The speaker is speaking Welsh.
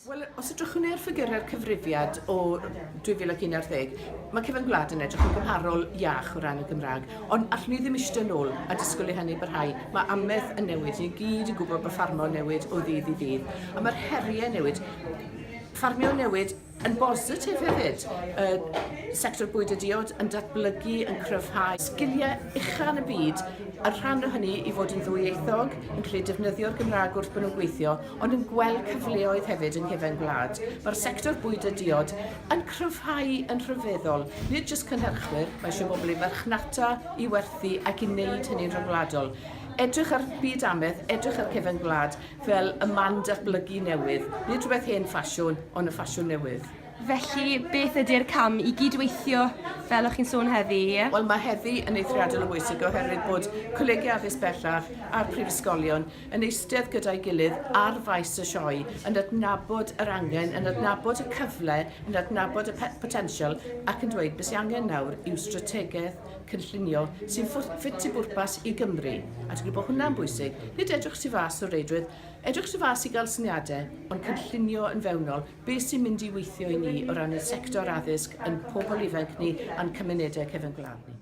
Wel, os edrychwn ni ar ffigurau'r cyfrifiad o 2011, mae cefn gwlad yn edrych yn gymharol iach o ran y Gymraeg, ond allwn ni ddim eistedd nôl a disgwyl i hynny barhau. Mae amaeth yn newid, ni gyd yn gwybod bod ffarmo yn newid o ddydd i ddydd, a mae'r heriau newid. Ffarmio newid yn bositif hefyd. Y sector bwyd a diod yn datblygu, yn cryfhau. Sgiliau ucha yn y byd, a rhan o hynny i fod yn ddwyieithog, yn gallu defnyddio'r Gymraeg wrth bod nhw'n gweithio, ond yn gweld cyfleoedd hefyd yng nghefen gwlad. Mae'r sector bwyd a diod yn cryfhau yn rhyfeddol, nid jyst cynhyrchwyr, mae eisiau bobl i farchnata, i werthu ac i wneud hynny'n rhyngwladol. Edrych ar byd amaeth, edrych ar cefen gwlad, fel y man datblygu newydd, nid rhywbeth hen ffasiwn, ond y ffasiwn newydd. Felly, beth ydy'r cam i gydweithio, fel o'ch chi'n sôn heddi? Wel, mae heddi yn eithriadol o bwysig oherwydd bod colegau addysg bellach a'r prifysgolion yn eistedd gyda'i gilydd ar faes y sioe, yn adnabod yr angen, yn adnabod y cyfle, yn adnabod y potensial ac yn dweud beth sy'n angen nawr yw strategaeth cynllunio sy'n ffit i bwrpas i Gymru. A dwi'n credu bod hwnna'n bwysig. Nid edrych tu fas o reidrwydd, edrych tu fas i gael syniadau, ond cynllunio yn fewnol, beth sy'n mynd i weithio i ni o ran y sector addysg, yn pobl ifanc ni a'n cymunedau cefn gwlad ni.